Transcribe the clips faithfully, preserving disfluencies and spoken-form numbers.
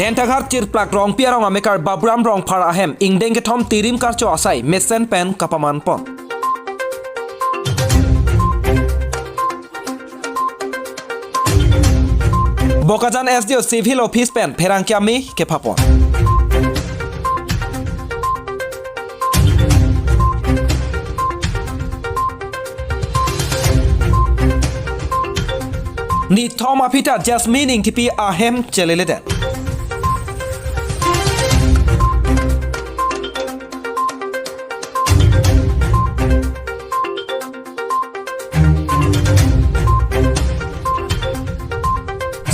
Dentaghat Chirplak Rongpi arong amekar Babram Rongphar ahem ingdeng kethom Tirim Karcho asai mesen pen kapaman pon. Bokajan S D O Civil Office pen pherangke ami kepapon. Nithom aphi ta Jasmine Ingtipi ahem cheleledet.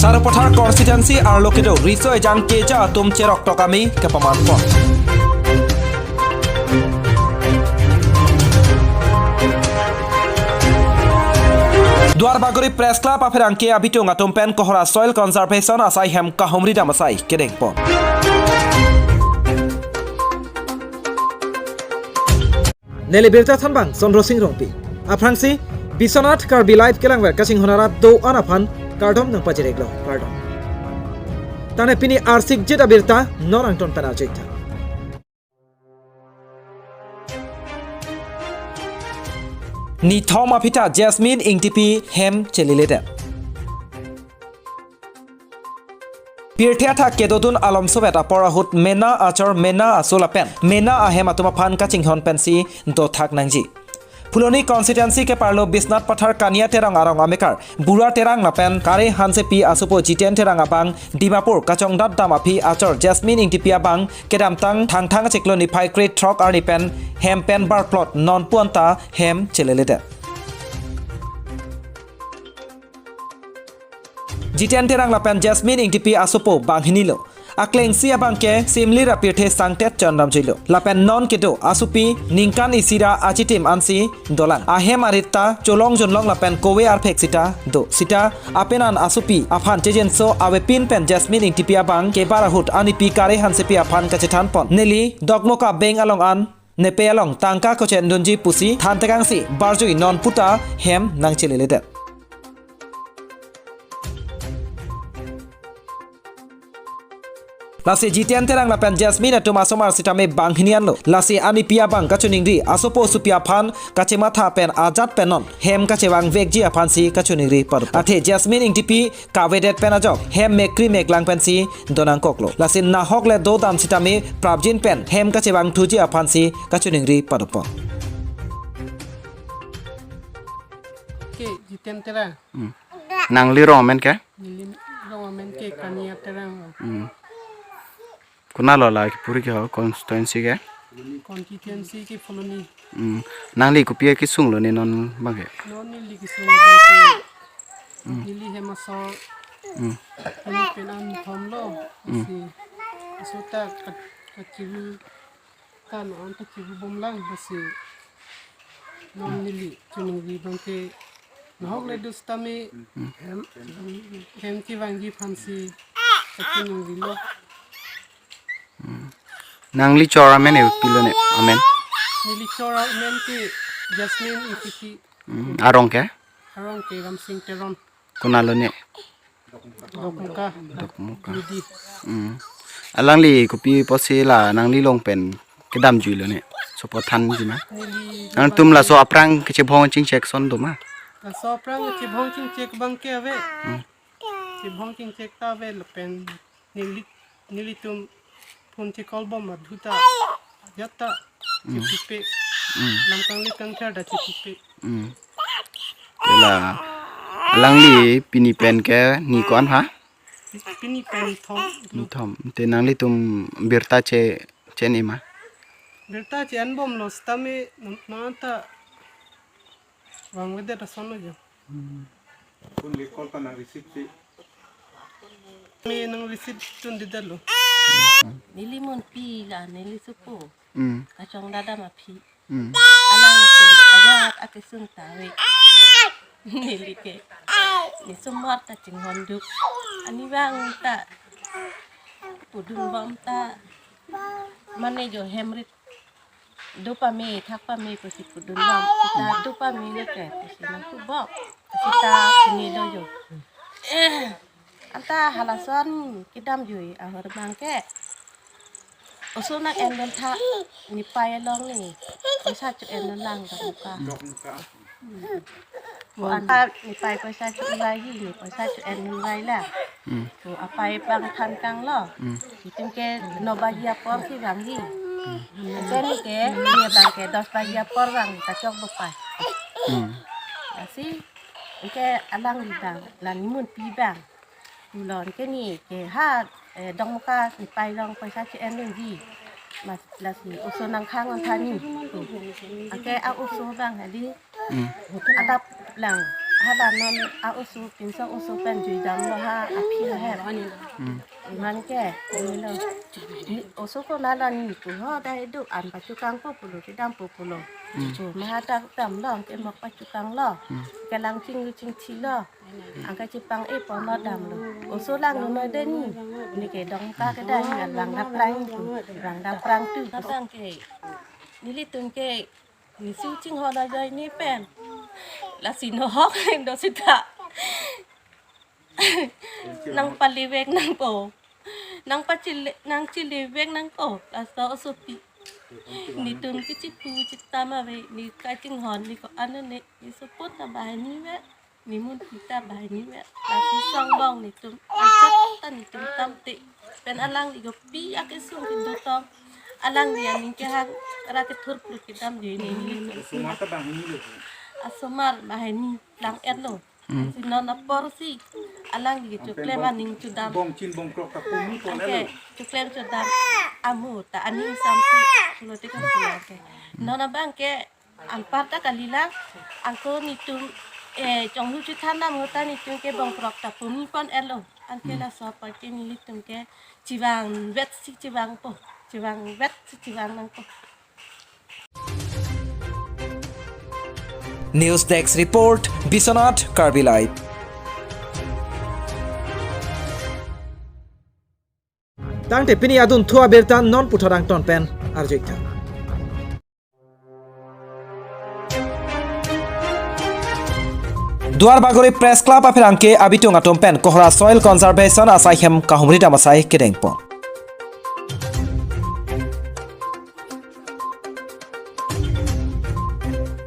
Sarupathar constituency arlo kedo riso ejang keja atum cherok tok ami kepaman pon. Duarbagori Press Club apherangke abitung atum pen Kohora Soil Conservation asai hem kahumri dam asai kedeng pon. Neli birta thanbang Chandra Singh Rongpi. Aphrangsi Biswanath Karbi Live kelangver kachinghon arat do-an aphan kardom nangpajir-iklo, kardom. Tane pini arsik jit abirta non angton pen arju-ik tha. Nithom aphi ta Jasmine Ingtipi hem cheleledet. Pirthe athak kedodun alomsovet apor ahut mena achor, mena aso lapen mena ahem atum aphan kachinghon pensi dothak nangji. Phuloni constituency keparlo Biswanath Pathar Kania Terang arong amekar Bura Terang lapen Kare Hansepi asopo Jiten Terang abang Dimapur kachongdat dam aphi achor Jasmine Ingtipi abang kedamtang Thangthang achiklo niphai krethrok arni pen hem pen barplot, nonpu anta hem cheleledet. Jiten Terang lapen Jasmine Ingtipi asopo banghini lo. Aklengsi abangke Simlir apirthe sangtet chondam juilo. Lapen non kedo asopi ningkan isi ra achitim ansi dolang. Ahem arit ta cholong junlong lapen kove arphek sita do. Sita apenan asopi aphan chejinso avepin pen Jasmine Ingtipi abang kebar ahut anipi Kare Hansepi aphan kachethan pon. Neli Dokmoka Beng along an nepe along tangka kochen dunji pusi thantekangsi barjui nonpu ta hem nangcheleledet. Lasi Jiten Terang lapen Jasmine atum asomar sitame banghini anlo. Lasi anipi abang kachoningri asopo asopi aphan kachematha pen ajat pen non hem kachevang vekji aphansi kachoningri pado. Athe Jasmine Ingtipi kavedet pen ajok hem mekri meklang pensi donangkoklo. Lasi nahok le dodam sitame prapjin pen hem kachevang thuji aphansi kachoningri pado pon. Ke Jiten Terang. Hmm. Nangli rong amen ke? Neli rong amen ke Kania Terang. Hmm. Konatlo la kepuri ke ho constituency ke? Constituency ke Phuloni. Hmm. Nangli kopi kesunglo ne non abangke? Non neli kesung abangke. Hmm. Neli hem aso. Hmm. Neli pen an thomlo. Hmm. Si. Aso ta kat-, kachiru. Kan an ta chiru bomlang basi. Non neli choningri abangke. Nahok le do sitame hem, hem kevangji aphansi kachoningri lo. Nangli chor amen e pilo ne amen? Neli chor amen ke Jasmine Ingtipi. Hmm, arong ke? Arong ke Ramsing Teron. Konatlo ne? Dokmoka. Dokmoka. Bidi. Hmm. Alangli kopi pusi la nangli along pen kedam juilo ne? Sopo thanji ma? Neli nangtum laso aphrang kechebhong chingchek ason do ma? Laso aphrang kechebhong chingchek abangke ave. Hmm. Chebhong chingchek ta ave lapen neli, nelitum phone checall bom abhu ta ajat ta Hmm. Chepipe. Hmm. Lam kangli kangthar ta chepipe. Hmm. Te la alangli pini pen ke ni ko-an ha? Pini pen thom. Ni thom. Te nanglitum birta che, che-en-e ma? Birta che-en bomlo sitame non, non ta vangvedet asonlo jo. Phone le call ta nang receive si. Me nang receive tun di dalo. Neli monpi la neli sopo. Hmm. Kachongdat dam aphi. Hmm. Alangtum ajat akesung ta ave. Neli ke. Ni somar ta chinghon duk. Ani vang ta. Pudun bom ta. Mane jo hem rit. Do pame, thak pame, pusi pudun bom. Sita do pame le ke, pusi nangpu bom. Sita pini do jo. Eh, Anta halason kedamjui ahor abang ke oso nang-endun tha, nepei along ne poisa cho-endun lang Dokmoka. Dokmoka. Anta nepei poisa cho-endun lang, ne poisa cho-endun lang la. Hmm. To apei abang than kanglo. Hmm. Itum ke no baji apor si vangji. Hmm. Anke ne ke, ne abang ke dos baji apor vang kachok bupei. Hmm. Lasi, anke alangli abang, la nemunpi abang. Pulon ke ne ke ha, eh, Dokmoka nepei along poisa cho-endunji. Mas lasi oso nangkhang-un tha ne. Anke a-oso abang hadi. Hmm. Adap lang. Hala non a-oso pinso oso pen juidamlo ha aphi ha. Hmm. Iman ke, ne lo. Ne oso ko nala ne pu ho dai do an pachokangpo pulo, kedampo pulo. Hmm. Cho ma hadak damlo, anke mok pachokanglo. Hmm. Kelang chinglu chingthilo. Anke chepang-e pon lo damlo. Oso lang lo noi de ne. Ne ke Dokmoka ke dai ne vang daprang tu. Vang daprang tu. Abang ke. Nelitum ke. Ne su chinghon ajoine pen. Lasi nohok do seta. Nangpalevek nangpo. Nangpachile, nangchilevek nangpo. Laso osopi. Netum ke chipu chitam ave. Ne kachinghon ne ko-an ne. Ne sopot ta banghini ave. Nemunpi ta banghini ave. Lasi songbong netum. Ajat ta netum tamte. Pen alangli kopi akesung kedo tong. Alangli aning kehang ra kethur plut kedamjui ne. Asomar ta banghini lo. Asomar banghini lang-etlo. Hmm. Si non apor si. Alangli kechoklem aning chodam. Bongchin bongkrok ta pumi pon-etlo. Anke choklem chodam. Amu ta aning samsi. Lote kan pulang ke. Non abang ke anpar ta kalilang, anke netum, eh, chonghu chothan nam ahut ta netum ke bongkrok ta pumi pon-etlo. Anke, hmm, laso apar ke nelitum ke chevangvet si chevangpo, chevangvet si chevang nangpo. News Desk Report, Biswanath Karbi Live. Tangte pini adunthu abirta non puthot angton pen arju-ik tha. Duarbagori Press Club apherangke abitung atum pen Kohora Soil Conservation asai hem kahumri dam asai kedengpon.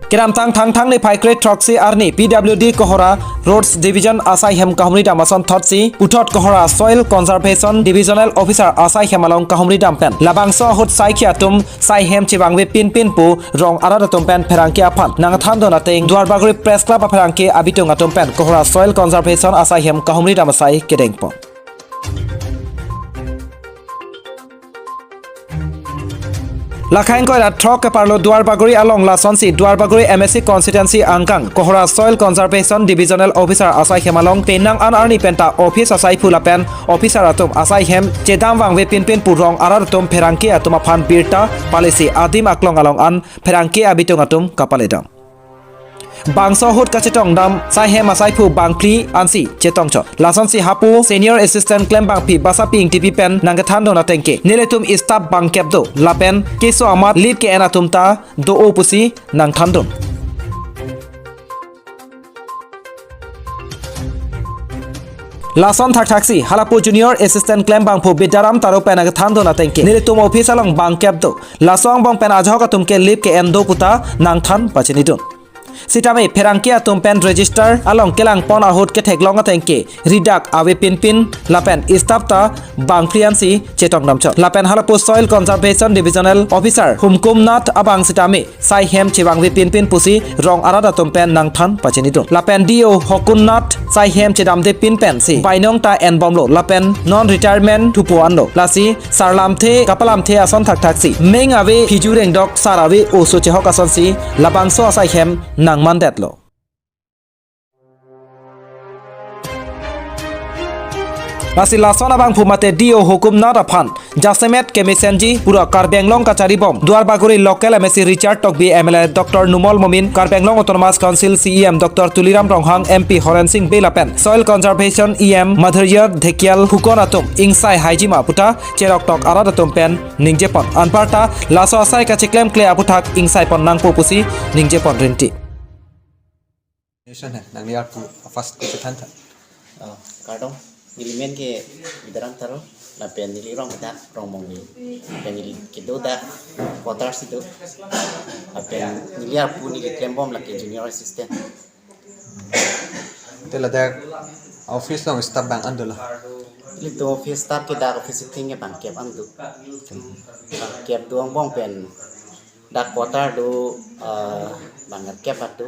Kedamtang Thangthang niphai kre throksi arni P W D Kohora Roads Division asai hem kahumri dam asonthotsi puthot Kohora Soil Conservation Divisional Officer asai hem along kahumri dam pen labangso ahut saikhi atum sai hem chevangve pinpin pu rong arat atum pen pherangke aphan nangthandun ateng Duarbagori Press Club apherangke abitung atum pen Kohora Soil Conservation asai hem kahumri dam asai kedengpon. Lakhai ingkoi ra throk keparlo Duarbagori along lasonsi Duarbagori M A C constituency angkang Kohora Soil Conservation Divisional Officer asai hem along penang an arni penta office asaiphu lapen officer atum asai hem chedam vangve pinpin pu rong arat atum pherangke atum aphan birta palisi adim aklong along an pherangke abitung atum kapaledam. Bangso ahut kachetongdam sai hem asaiphu bangphli ansi chetongchot. Lasonsi hapu Senior Assistant Klembangpi Basapi Ingtipi pen nangkethandun ateng ke nelitum staff bangkep do lapen keso amat leave ke-en atum ta do-o pusi nangthandun. Lason thakthaksi halapu Junior Assistant Klembangpo Bidaram Taro pen nangkethandun ateng ke nelitum office along bangkep do. Laso angbong pen ajahak atum ke leave ke-en do puta nangthan pachinidun. Sitame pherangke atum pen register along kelangpon ahut ketheklong ateng ke ridak ave pinpin lapen staff ta bangphli ansi chetongdamchot. Lapen halapu Soil Conservation Divisional Officer Humkum Nath abang sitame sai hem chevangve pinpin pusi rong arat atum pen nangthan pachinidun. Lapen D O Hokun Nath sai hem chedamde pin pensi bainong ta enbomlo lapen non retirement thupo anlo. Lasi sarlamthe kapalamthe ason thakthaksi meng ave phiju rengdok sar ave oso chehok asonsi labangso asai hem nangmandetlo. Lasi lason abangphu mate D O Hokun Nath aphan jasemet kemesenji pura Karbi Anglong kacharibom Duarbagori local M A C Richard Tokbi, M L A Doctor Numal Momin, Karbi Anglong Autonomous Council C E M Doctor Tuliram Ronghang, M P Horen Sing Bey lapen Soil Conservation E M Madhurya Dhekial pukon atum ingsai haijima puta cheroktok arat atum pen ningjepon. Anparta laso asai kacheklemkle aputhak ingsaipon nangpo pusi ningjepon rinti. Nation hai, nangli arpu first question tha. Oh, kardom. Neli men ke Bidaram Taro, lapen neli rong dak Rongmongli. Lapen neli kedo dak quarter si do. Lapen neli arpu neli klembom lake junior assistant. Te ladak office along staff bang-an dolo? Nelitum office staff ke dak office sitting ke bangkep an do. Bangkep do angbong pen dak quarter do, eh, bangkep an do.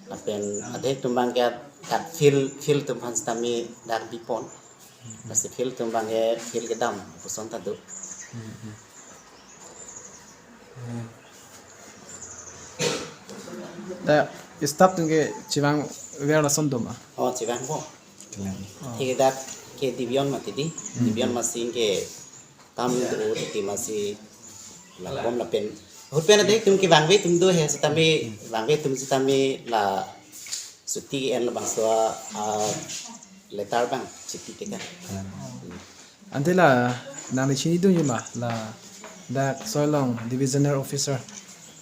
Lapen adhek atum bang ke dak field, field atum aphan sitame dak bipon. Lasi field atum bang ke field kedam puson ta do. Ta staff atum ke chevangver lason do ma? Oh, chevangpo. Kelang. Thik dak ke Divion mati di. Divion masi ke kam do titi masi la bom lapen. Ahut pen adhek atum kevangve atum do he sitame, vangve atum sitame la chuti en labangso a, a letter bang chuti teka. Ante la nangli chinidunji ma ladak Soilong Divisional Officer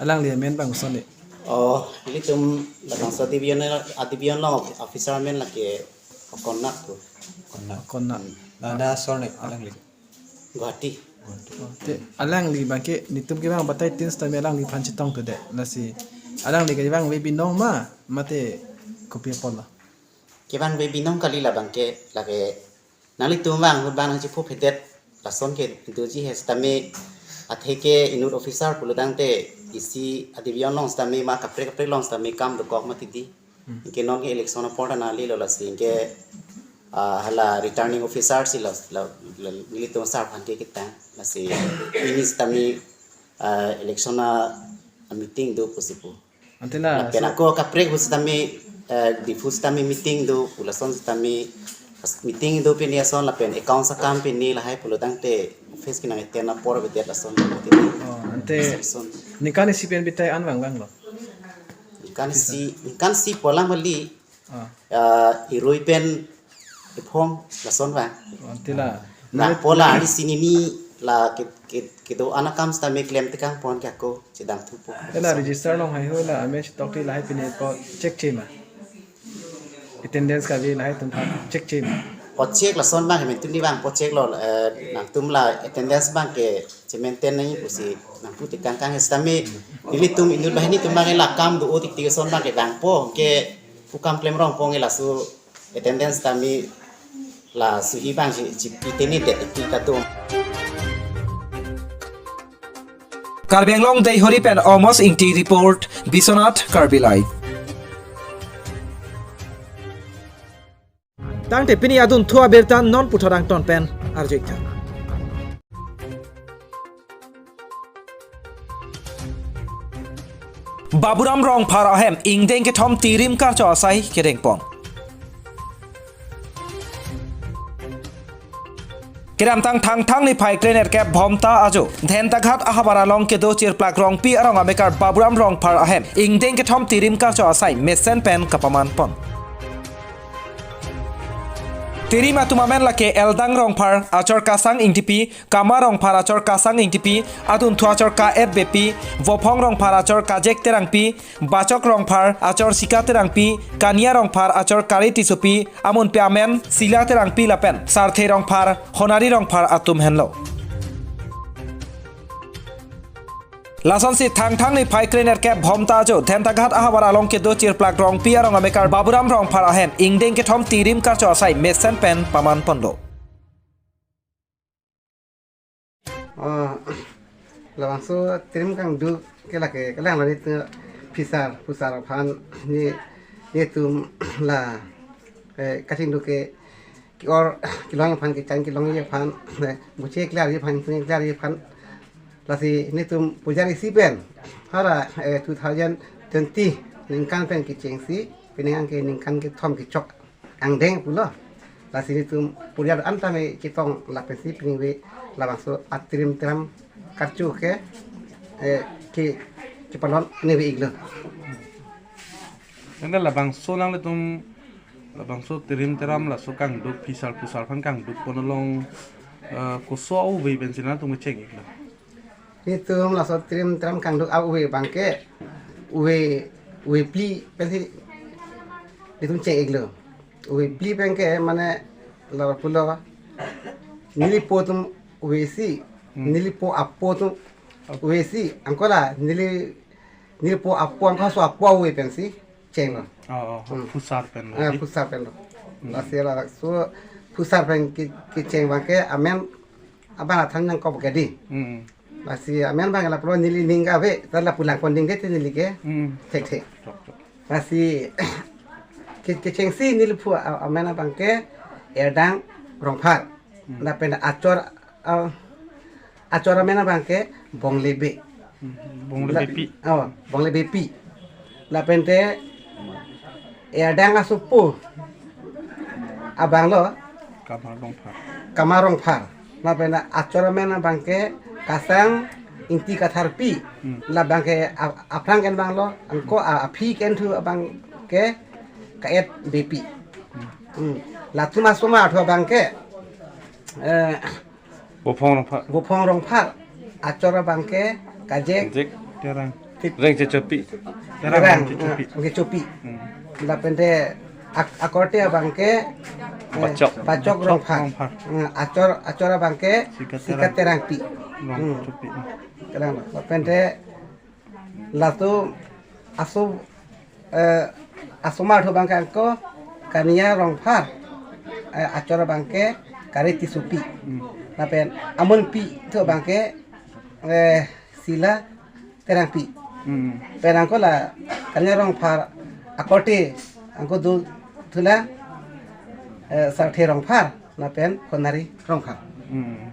alangli amen bang koson di? Oh, nelitum labangso divisional, a division along officer amen lake Konak ko. Konak. Konak. Nana asor ne alangli? Guwahati. Oh, te alangli bangke netum kevang batai tin sitame alangliphan chetongthudet. Lasi alangli kevangve binong ma mate kopi apotlo? Kevangve binong kali la bangke, lake nanglitum vang ahut bang nangchephopedet lason ke doji he sitame, atheke inut officer pulo tangte isi a division along sitame ma kaprek kaprek along sitame kam dokok mati di. Anke non ke election apor ta nanglelo lasi anke, ah, hala returning officer si la, la, la, nelitum sar aphan ke ketang. Lasi pini sitame, ah, election a, a meeting do pusi pu. Ante la lapen so ako kaprek ahut sitame, eh, Diphu sitame meeting do, pu lason sitame meeting do pini ason lapen account akam pini lahai pulo tangte office ke nang-attend apor avedet lason mati di. Oh, ante reception. Ningkan isi pen bitai an vangvanglo? Ningkan isi, ningkan isi pu alam kali. Ah. Ah, irui pen iphong lason vang. Oh, ante la. Nang pola ari sinini la ke, ke, kedo-an akam sitame klem tekang pon ke ako chedamthupo. Te la register along haihui la amen chetokte lahai pini po check che ma? Attendance kave lahai atum aphan check che ma? Po check lason bang hemen tuni bang po check lo, eh, nangtum la attendance bang ke che-maintain nangji pusi nangpu tekang kang he sitame nelitum inut banghini atum bang la kam do-o titi ason bang ke bangpo ke pu kam klem rongpo nge laso attendance tame laso hi bang si, si pi tene det ti ta do. Karbi Anglong Deihori pen Amos Ingti report, Biswanath Karbi Live. Tangte pini adunthu abirta non puthot angton pen arju-ik tha. Baburam Rongphar ahem ingdeng kethom Tirim Karcho asai kedengpon. Kedamtang Thangthang niphai krenerkep Bhomta ajo Dhentaghat ahavar along kedo Chirplak Rongpi arong amekar Baburam Rongphar ahem ingdeng kethom Tirim Karcho asai mesen pen kapamanpon. Tirim atum amen lake Eldang Rongphar, achor Kasang Ingtipi, Kama Rongphar, achor Kasang Ingtipi, adunthu achor Ka-et Beypi, Vophong Rongphar, achor Kajek Terangpi, Bachok Rongphar, achor Sika Terangpi, Kania Rongphar, achor Kari Tissopi, amunpi amen Sila Terangpi lapen Sarthe Rongphar, Honari Rongphar atum henlo. Lasonsi Thangthang niphai krenerkep Bhomta ajo Dhentaghat ahavar along kedo Chirplak Rongpi arong amekar Baburam Rongphar ahem ingdeng kethom Tirim Karcho asai mesen pen pamanponlo. Oh, labangso Tirim kangduk ke lake kelang lani tu phisar phusar aphan ni, netum la, eh, kachingduk ke ke-or kelong aphan, kechan kelongji aphan, eh, buche klarji aphan, tuni klarji aphan. Lasi netum pujari isi pen hara, eh, two thousand twenty ningkan pen kechengsi pini anke ningkan kethom kechok angdeng pulo. Lasi netum pujari an tame chetong lapensi pini ave labangso a Tirim Tiram Karcho ke, eh, ke, kepalon neve-iklo. Ante labangso nanglitum labangso Tirim Tiram laso kangduk phisar phusar aphan kangdukpon along, eh, koso ave pensi nangtum kecheng-iklo? Netum laso Tirim Tiram kangduk ave abangke ave, ave phli pensi netum cheng-iklo. Ave phli abangke mane Lapulo, neli po atum ove si, Hmm. neli po apo atum ove si, anke la neli, neli po apo anke laso apo ove pensi chenglo. Oh, oh, Hmm. Phusar pen lo, Ah, di? Phusar pen lo. Hmm. Lasi laso phusar pen ke, kecheng abangke amen abang athan nangkok ke di. Hmm. Lasi amen abang lapulo neli ning ave, ta lapu langpon ding de te neli ke. Hmm. Thekthek. Chok, chok. Lasi ke, kechengsi neli phu a-, amen abangke Erdang Rongphar. Hmm. Lapen achor, ah, achor amen abangke Bongle Bey. Hmm, Bongle La-, Beypi. Oh, Bongle Beypi. Lapen te Erdang asopo abang lo Kamar Rongphar. Kamar Rongphar. Lapen achor amen abangke Kasang Ingti Katharpi. Hmm. Labangke a-, aphrang ke-en abang lo, anke a-, aphi ke-en thu abangke Ka-et Beypi. Hmm. Hmm. Latum asomar thu abangke, eh, Bophong Rongphar. Bophong Rongphar. Achor abangke Kajek. Kajek. Terang. Tip. Rengchechopi. Terang, Terang, Rengchechopi. Eh, Rengchechopi. Hmm. Lapen te ak-, akorte abangke, eh, Bachok. Bachok Bachok Rongphar. Rongphar. Hmm, achor, achor abangke Sikat Sikat Terang. Terangpi. Hmm. Rongchechopi. Terang. Lapen te laso aso, eh, asomar thu abangke anke Kania Rongphar, eh, achor abangke Kari Tissopi. Hmm. Lapen amonpi thu abangke, eh, Sila Terangpi. Hmm. Pen anke la Kania Rongphar akorte anke do thu la, eh, Sarthe Rongphar lapen Khonari Rongphar. Hmm.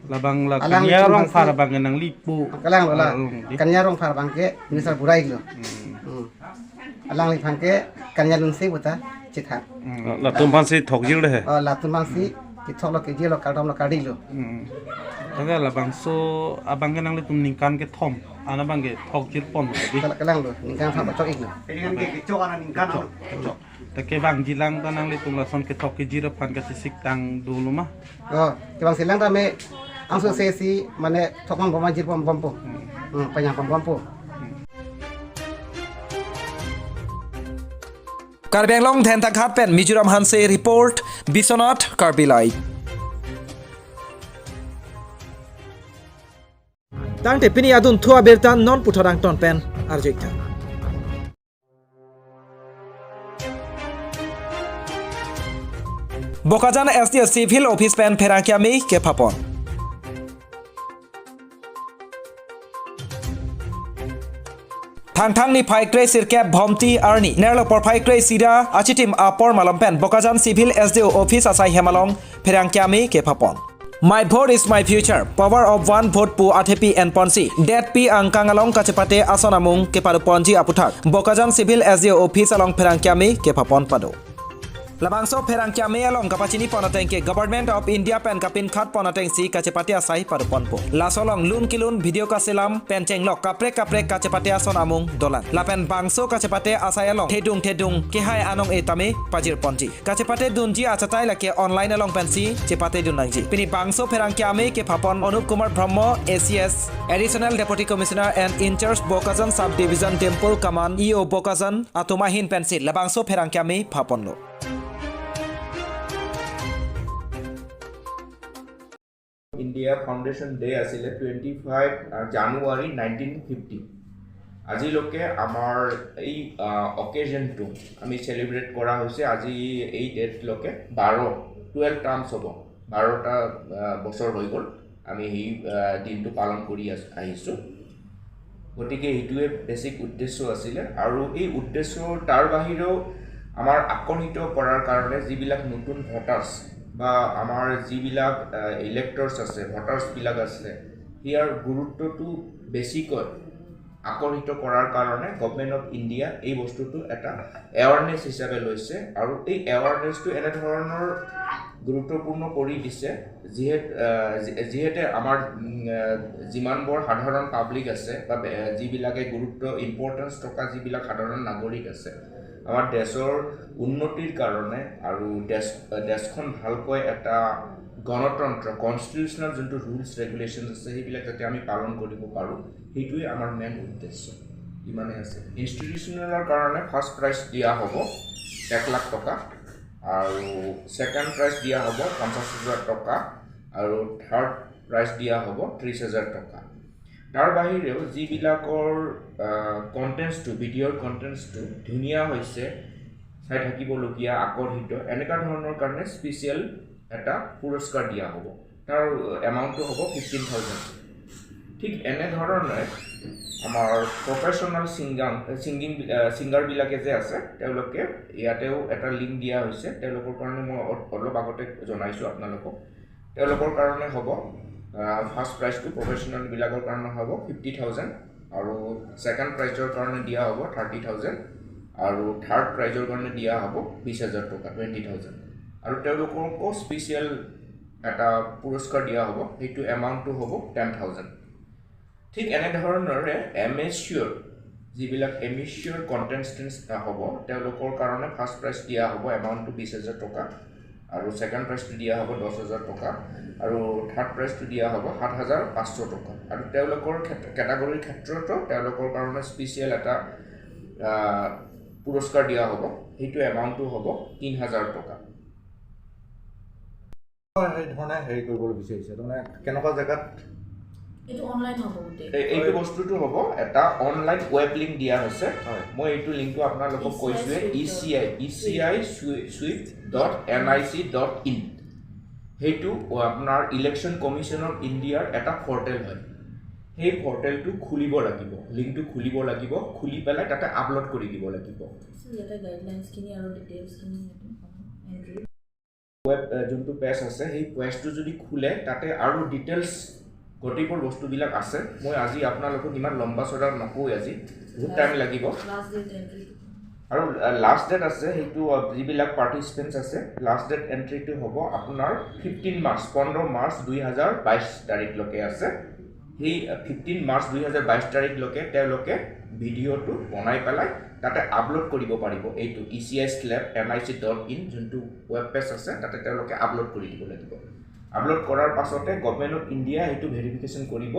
Labang la Alang Kania Rongphar abang nangli po. Kalang lo la. Along di. Kania Rongphar abangke Minister Burai lo. Hmm. Hmm. Alangliphan ke Kania Lunse puta chethang. Hmm. Latum aphansi thokjir le he. Oh, latum aphansi kethok lo, kejir lo, kardom lo, kardi lo. Hmm. Tangka labangso abangke nanglitum ningkan kethom an abangke thokjir pon lo di. Kal-, kalang lo, ningkan thom chok-ik lo. Ini kan ke-, kechok ana ningkan Chok, lo. Chok. Te kevangjilang ta nanglitum lason kethok kejir aphan kachesik tang dolo ma? Oh, kevangjilang ta me angso se si mane thokpon bom ajir pon bompo. Hmm. Hmm, panyang pon bompo. Karbi Anglong Dentaghat pen Mizoram Hanse report, Biswanath Karbi Live. Tangte pini adunthu abirta non puthot angton pen arju-ik tha. Bokajan S D O Civil Office pen pherangke amei kephapon. Thangthang niphai kre sirkep Bhomti arni nerlo porphai kre sira achitim apor malom pen Bokajan Civil S D O Office asai hem along pherangke amei kephapon. My vote is my future, power of one vote pu athepi enponsi detpi angkang along kachepate ason amung kepadoponji aputhak Bokajan Civil S D O Office along pherangke amei kephapon pado. Labangso pherangke amei along kapachinipon ateng ke Government of India pen kapinkhatpon atengsi kachepate asai padoponpo. Laso along lun kelun video kaselam pen chenglok kaprek kaprek kachepate ason amung dolang. Lapen bangso kachepate asai along thedung thedung kehai anong-e tame pajirponji. Kachepate dunji achatai lake online along pensi chepate dun nangji. Pini bangso pherangke amei kephapon Anup Kumar Brahma, A C S, Additional Deputy Commissioner and in charge Bokajan Sub Division Dimple Kaman, E O Bokajan atum ahin pensi labangso pherangke amei phaponlo. India foundation day আছিলে twenty five January nineteen fifty. আজিলৈকে আমাৰ এই অকেজনটো আমি চেলিব্ৰেট কৰা হৈছে। আজি এই ডেটলৈকে বাৰ, টুৱেলভ টাৰ্মছ হ'ব, বাৰটা আহ, বছৰ হৈ গ'ল আমি সেই আহ, দিনটো পালন কৰি আছ- আহিছোঁ। গতিকে সেইটোৱে বেচিক উদ্দেশ্য আছিলে। আৰু এই উদ্দেশ্য, তাৰ বাহিৰেও আমাৰ আকৰ্ষিত কৰাৰ কাৰণে যিবিলাক নতুন ভোটাৰ্ছ বা আমাৰ যিবিলাক ইলেক্টৰ্ছ আছে, ভোটাৰ্ছবিলাক আছে, সেয়াৰ গুৰুত্বটো বেছিকৈ আকৰ্ষিত কৰাৰ কাৰণে গভৰ্ণমেণ্ট অফ ইণ্ডিয়া এই বস্তুটো এটা এৱাৰনেছ হিচাপে লৈছে। আৰু এই এৱাৰনেছটো এনেধৰণৰ গুৰুত্বপূৰ্ণ কৰি দিছে, যিহেত-, আহ, যি-, যিহেতু আমাৰ, উম, আহ, যিমানবোৰ সাধাৰণ পাব্লিক আছে বা বে-, যিবিলাকে গুৰুত্ব, ইম্পৰ্টেঞ্চ থকা যিবিলাক সাধাৰণ নাগৰিক আছে, আমাৰ দেশৰ উন্নতিৰ কাৰণে আৰু দেশ, দেশখন ভালকৈ এটা গণতন্ত্ৰ, কনষ্টিটিউচনেল যোনটো ৰুলছ ৰেগুলেশ্যন আছে, সেইবিলাক যাতে আমি পালন কৰিব পাৰোঁ, সেইটোৱে আমাৰ মেইন উদ্দেশ্য। ইমানেই আছে। ইনষ্টিটিউচনেলৰ কাৰণে ফাৰ্ষ্ট প্ৰাইজ দিয়া হ'ব এক লাখ টকা। আৰু ছেকেণ্ড প্ৰাইজ দিয়া হ'ব পঞ্চাছ হাজাৰ টকা আৰু থাৰ্ড প্ৰাইজ দিয়া হ'ব ত্ৰিছ হাজাৰ টকা। তাৰ বাহিৰেও যিবিলাকৰ কণ্টেণ্টছটো, ভিডিঅ'ৰ কণ্টেণ্টছটো ধুনীয়া হৈছে, চাই থাকিবলগীয়া, আকৰ্ষিত, এনেকুৱা ধৰণৰ কাৰণে স্পেচিয়েল এটা পুৰস্কাৰ দিয়া হ'ব। তাৰ এমাউণ্টটো হ'ব ফিফটিন থাউজেণ্ড। ঠিক এনেধৰণে আমাৰ প্ৰফেশ্যনেল ছিংগাং ছিংগিং ছিংগাৰবিলাকে যে আছে, তেওঁলোকে ইয়াতেও এটা লিংক দিয়া হৈছে, তেওঁলোকৰ কাৰণে মই অ- অলপ আগতে জনাইছোঁ আপোনালোকক। তেওঁলোকৰ কাৰণে হ'ব ফাৰ্ষ্ট প্ৰাইজটো, প্ৰফেশ্যনেলবিলাকৰ কাৰণে হ'ব ফিফটি থাউজেণ্ড আৰু ছেকেণ্ড প্ৰাইজৰ কাৰণে দিয়া হ'ব থাৰ্টি থাউজেণ্ড আৰু থাৰ্ড প্ৰাইজৰ কাৰণে দিয়া হ'ব বিছ হাজাৰ টকা, টুৱেণ্টি থাউজেণ্ড। আৰু তেওঁলোককো স্পেচিয়েল এটা পুৰস্কাৰ দিয়া হ'ব, সেইটো এমাউণ্টটো হ'ব টেন থাউজেণ্ড। ঠিক এনেধৰণৰে এমেচিয়ৰ, যিবিলাক এমেচিয়ৰ কণ্টেষ্টেণ্টছ হ'ব, তেওঁলোকৰ কাৰণে ফাৰ্ষ্ট প্ৰাইজ দিয়া হ'ব এমাউণ্টটো বিছ হাজাৰ টকা আৰু ছেকেণ্ড প্ৰাইজটো দিয়া হ'ব দহ হাজাৰ টকা আৰু থাৰ্ড প্ৰাইজটো দিয়া হ'ব সাত হাজাৰ পাঁচশ টকা। আৰু তেওঁলোকৰ ক্ষেত্ৰ কেটাগৰীৰ ক্ষেত্ৰতো তেওঁলোকৰ কাৰণে স্পেচিয়েল এটা আহ, পুৰস্কাৰ দিয়া হ'ব, সেইটো এমাউণ্টটো হ'ব তিনি হাজাৰ টকা। হয়, সেই ধৰণে হেৰি কৰিবলৈ বিচাৰিছে, তাৰমানে কেনেকুৱা জেগাত? এইটো অনলাইন হ'ব গোটেই। এই- এইটো বস্তুটো হ'ব, এটা অনলাইন ৱেব লিংক দিয়া হৈছে। হয়। মই এইটো লিংকটো আপোনালোকক কৈছোঁৱে, E C I E C I SVEEP dot N I C dot in. সেইটো আপোনাৰ ইলেকশ্যন কমিশ্যন অফ ইণ্ডিয়াৰ এটা পৰ্টেল হয়। সেই পৰ্টেলটো খুলিব লাগিব, লিংকটো খুলিব লাগিব, খুলি পেলাই তাতে আপলোড কৰি দিব লাগিব। ইয়াতে গাইডলাইনছখিনি আৰু ডিটেইলছখিনি ইয়াতে পাম, এণ্ট্ৰি। ৱেব এ, যোনটো পেজ আছে, সেই পেজটো যদি খোলে, তাতে আৰু ডিটেইলছ গোটেইবোৰ বস্তুবিলাক আছে। মই আজি আপোনালোকক ইমান লম্বা চৰা নকওঁ, আজি বহুত টাইম লাগিব। Last date entry. আৰু লাষ্ট ডেট আছে, সেইটো আ, যিবিলাক পাৰ্টিচিপেণ্টছ আছে, লাষ্ট ডেট এণ্ট্ৰিটো হ'ব আপোনাৰ ফিফটিন মাৰ্চ, পোন্ধৰ মাৰ্চ দুই হাজাৰ বাইছ তাৰিখলৈকে আছে। সেই ফিফটিন মাৰ্চ দুই হাজাৰ বাইছ তাৰিখলৈকে তেওঁলোকে ভিডিঅ'টো বনাই পেলাই তাতে আপলোড কৰিব পাৰিব। এইটো E C I SVEEP N I C dot in যোনটো ৱেব পেজ আছে, তাতে তেওঁলোকে আপলোড কৰি দিব লাগিব। আপলোড কৰাৰ পাছতে গভৰ্ণমেণ্ট অফ ইণ্ডিয়া সেইটো ভেৰিফিকেশ্যন কৰিব।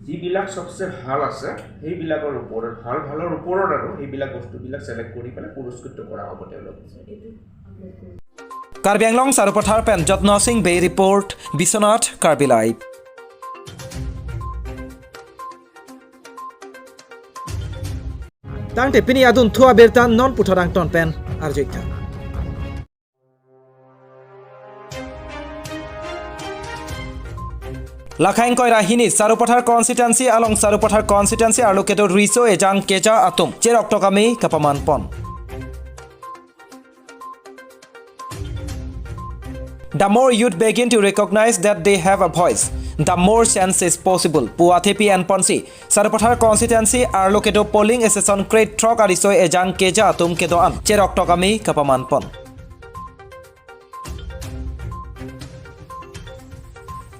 যিবিলাক চবচে ভাল আছে, সেইবিলাকৰ ওপৰত, ভাল ভালৰ ওপৰত আৰু সেইবিলাক বস্তুবিলাক ছিলেক্ট কৰি পেলাই পুৰস্কৃত কৰা হ'ব তেওঁলোকক। এইটো আপলোড কৰি Karbi Anglong Sarupathar pen Jotno Singh Bey report, Biswanath Karbi Live. Tangte pini adun thu abirta non puthot angton pen arjuik tha. Lakhang koira hini Sarupathar constituency along Sarupathar constituency arlo kedo riso ejang keja atum cherok tokami kapaman pon. The more youth begin to recognize that they have a voice, the more chance is possible. Pu athepi enponsi Sarupathar constituency arlo kedo polling station kre throk ariso ejang keja atum kedo an cherok tokami kapaman pon.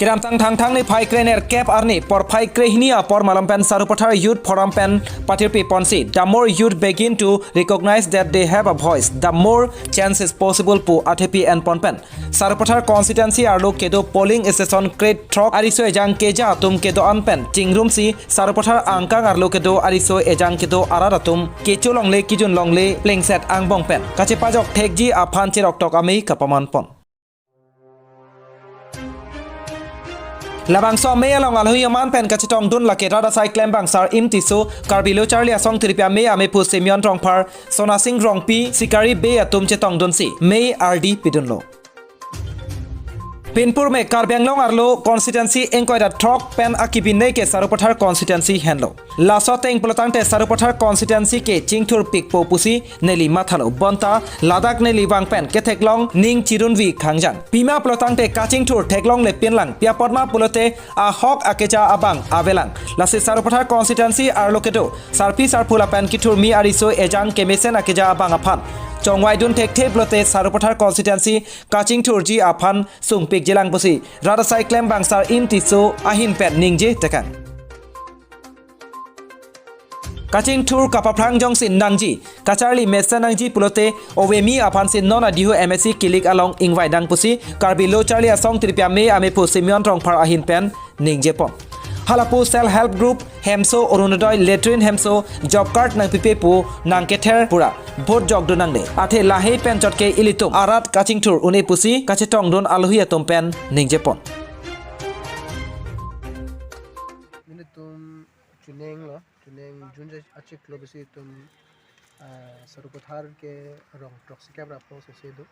Kedamtang Thangthang niphai krenerkep arni porphai krehini apor malom pen Sarupathar Youth Forum pen pathirpi ponsi, the more youth begin to recognize that they have a voice, the more chance is possible pu athepi enpon pen Sarupathar constituency arlo kedo polling station kre throk ariso ejang keja atum kedo an pen chingrumsi Sarupathar angkang arlo kedo ariso ejang kedo arat atum kecho longle kijun longle plengset angbong pen kachepajok thekji aphan cherok tokami kapaman pon. Labangso amei along alohi aman pen kachetongdun lake rat asai klembang Sar Im Tisso, Karbi Lo Charli Asong Tirpi Amei Amephu Simeon Rongphar, Sona Sing Rongpi, Sikari Bey atum chetongdunsi mei ardi pidunlo. Pinpur me Karbi Anglong arlo constituency ingkoi ra throk pen akibinne ke Sarupathar constituency henlo. Laso ateng pulotangte Sarupathar constituency ke chingthur pikpo pusi neli mathalo, bonta ladak neli vang pen ketheklong ning chirunvi khangjang. Pima pulotangte kachingthur theklongle pinlang, pi apot ma pulote ahok akeja abang avelang. Lasi Sarupathar constituency arlo kedo sarpi sarpo lapen kethurmi ariso ejang kemesen akeja abang aphan chongvaidun thekthe pulote Sarupathar constituency kachingthurji aphan sungpikjilang pusi rat asai klembang Sar Im Tisso ahin pen ningje tekang. Kachingthur kapaphrang jongsi nangji, kacharli mesen nangji pulote ovemi aphansi non adihu M A C kilik along ingvaidang pusi Karbi Lo Charli Asong Tirpi Amei Amephu Simeon Rongphar ahin pen ningje pon. Halapu Self Help Group hemso, Orunodoi latrine hemso, job card nangpipe pu nangkether pura vote jokdun nangne. Athe lahei pen chotke ilitum arat kachingthur un-e pusi kachetongdun aluhi atum pen ningjepon. Nelitum chuneng lo, chuneng June achiklo pusi itum, ah, Sarupathar ke rong throksi kep ra apor sese do.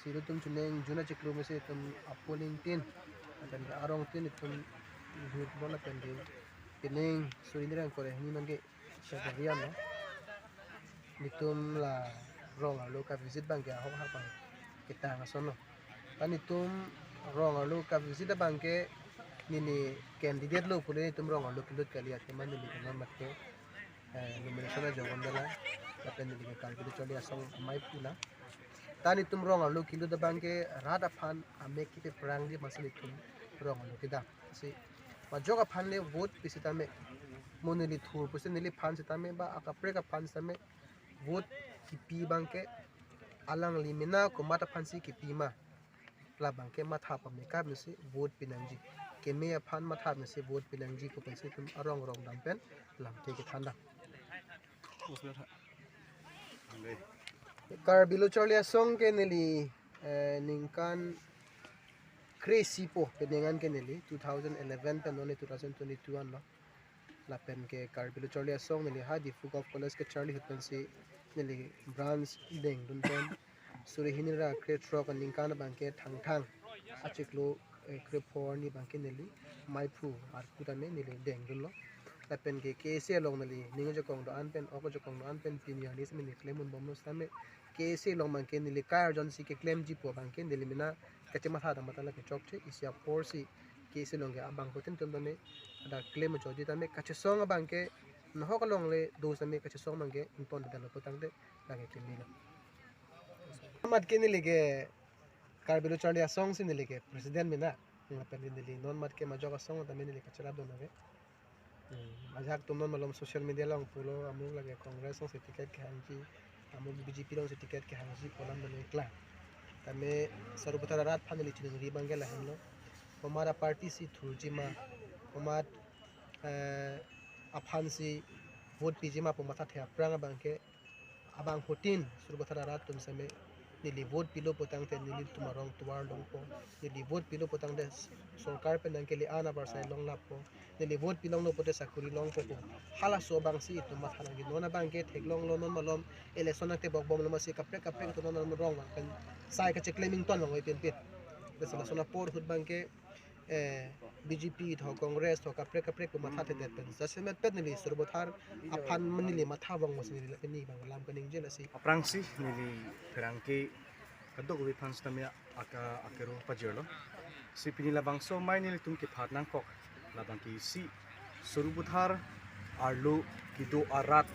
Si itum chuneng June achiklo mesi itum apolling tin, lapen ke arong tin itum youth bol lapen ke pining suri nirang kore hini man ke February ano. Nelitum la rong arlo ka visit abang ke ahok hak abang ketang ason lo. Kan itum rong arlo ka visit abang ke neli candidate lo pule itum rong arlo kelut kali, athema neli ke non mat ke, eh, nomination ajogon dala, lapen neli ke Karbi Lo Charli Asong amei pula. Tan itum rong arlo kelut abang ke rat aphan amek kipe prang di masi itum rong arlo kedam. Si majok aphan le vote pi sitame, mo neli thur pusi neliphan sitame ba akaprek aphan sitame vote kipi abang ke alangli mena komat aphansi kipi ma, labang ke matha pamekap mesi vote pinangji. Keme aphan matha mesi vote pinangji pu pensi itum arong rong dam pen lamthe kethan dam. Karbi Lo Charli Asong ke neli, eh, ningkan kre-isi po penang an ke neli two thousand eleven pen onli two thousand twenty-two an lo. Lapen ke Karbi Lo Charli Asong neli ha Diphu Govt College kacharli ahut pensi neli branch dengdun pen suri hini ra kre-throk aningkan abang ke Thangthang achiklo, eh, kre-pho arni abang ke neli maiphu arpu tame neli dengdun lo. Lapen ke K S A along neli ning ajakong do-an pen, ok ajakong do-an pen pini arni sitame neli klem un bom lo sitame K S A along abang ke neli kai arjon si keklemji pu abang ke neli mena kachematha dam ta la kechokche, isi apor si K S A along ke abang putin tum tame ada klem ajoji tame kachesong abang ke nahok along le do sitame kachesong abang ke ington dalo pu tangte lake kemilo. Mat ke neli ke Karbi Lo Charli Asong si neli ke president mena. Lapen neli non mat ke majok asong tame neli kacharap dun ave. Hmm, ajak tum non malom social media along pulo amung lake Congress along si ticket kehangji, amung B J P along si ticket kehangji pu alam neli klang. Tame Sarupathar arat aphan neli chiningri abang ke lahenlo. Komat aparty si thurji ma, komat, eh, aphansi vote piji ma pu mathathe aphrang abang ke abangphutin Sarupathar arat atum sitame neli vote pilo pu tangte nelitum arong tovar longpo, neli vote pilo pu tangte sorkar pen nangkele-an abarsai longlappo, neli vote pilonglo pute sakuri longpo pu. Halaso abang si itum matha nangji, non abang ke theklonglo, non malom election nangtebok bomlo masi kaprek kaprek itum non malom rong abang pen sai kacheklem ington abang oi pinpin. Bes lason apor ahut abang ke, eh, B J P tho, Congress tho, kaprek kaprek pu mathathedet pen jasemet pet neli Sarupathar aphan neli matha vong masi neli lapen ni abang lam kaningje lasi. Aphrangsi neli pherangke kadokave aphan sitame aka akero pajirlo. Si pini labangso amei nelitum kephat nangkok labang ke isi Sarupathar arlo kedo arat,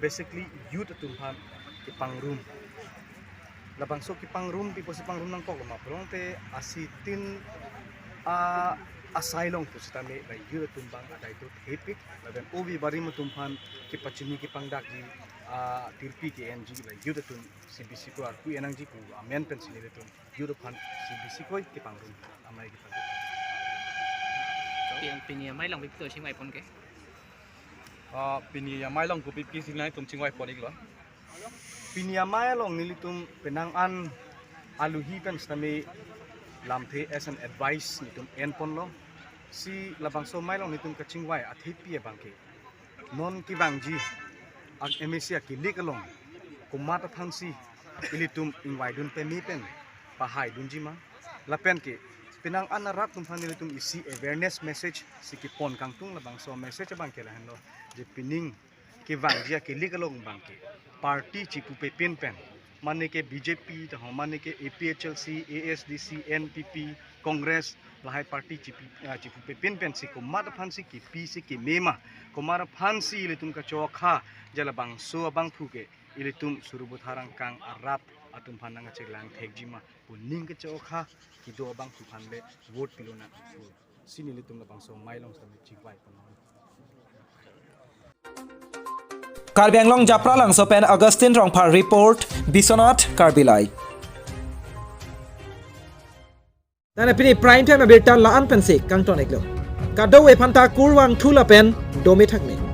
basically youth atum aphan kepangrum. Labangso kepangrum, pi pusi pangrum nangkok lo ma pulote asitin a asai along pusitame la youth atum abang adai tu thepik, lapen ove barim atum aphan kepachini kepangdakji, a tirpi ke-enji la youth atum C B C ko arpu enangji pu amen pensi nelitum youth aphan C B C ko kepangrum, amei kepangrum. Pini, pini amei along kopi to chingvai pon ke? Ah, pini amei along kopi pisi nangtum chingvai pon iklo. Pini amei along nelitum penang an aluhi pen sitame lamthe as an advice nelitum en ponlo. Si labangso amei along nelitum kachingvai athepi abang ke non kevangji ak M A C akilik along komat aphansi ilitum ingvaidun peme pen pahaidunji ma, lapen ke penang an arat atum aphan nelitum isi awareness message si kepon kangtung. Labangso message abang ke lahenlo, je pining kevangji akilik along abang ke party chipupe pin pen, mane ke B J P taho, mane ke A P H L C, A S D C, N P P, Congress, lahai party chipu, ah, chipupe pin pensi komat aphansi kipi si keme ma, komat aphansi ilitum kachokha, je labangso abangphu ke ilitum Sarupathar angkang arat atum aphan nangkacheklang thekji ma pu ning kachokha kedo abangphu aphan le vote pilonang pu si nelitum labangso amei along sitame chingvai pon. Karbi Anglong Japralangso pen Augustine Rongphar report, Biswanath Karbi Live. Nana pini prime time abirta la-an pensi kangton iklo. Kadokave aphanta kurvangthu lapen domethakme.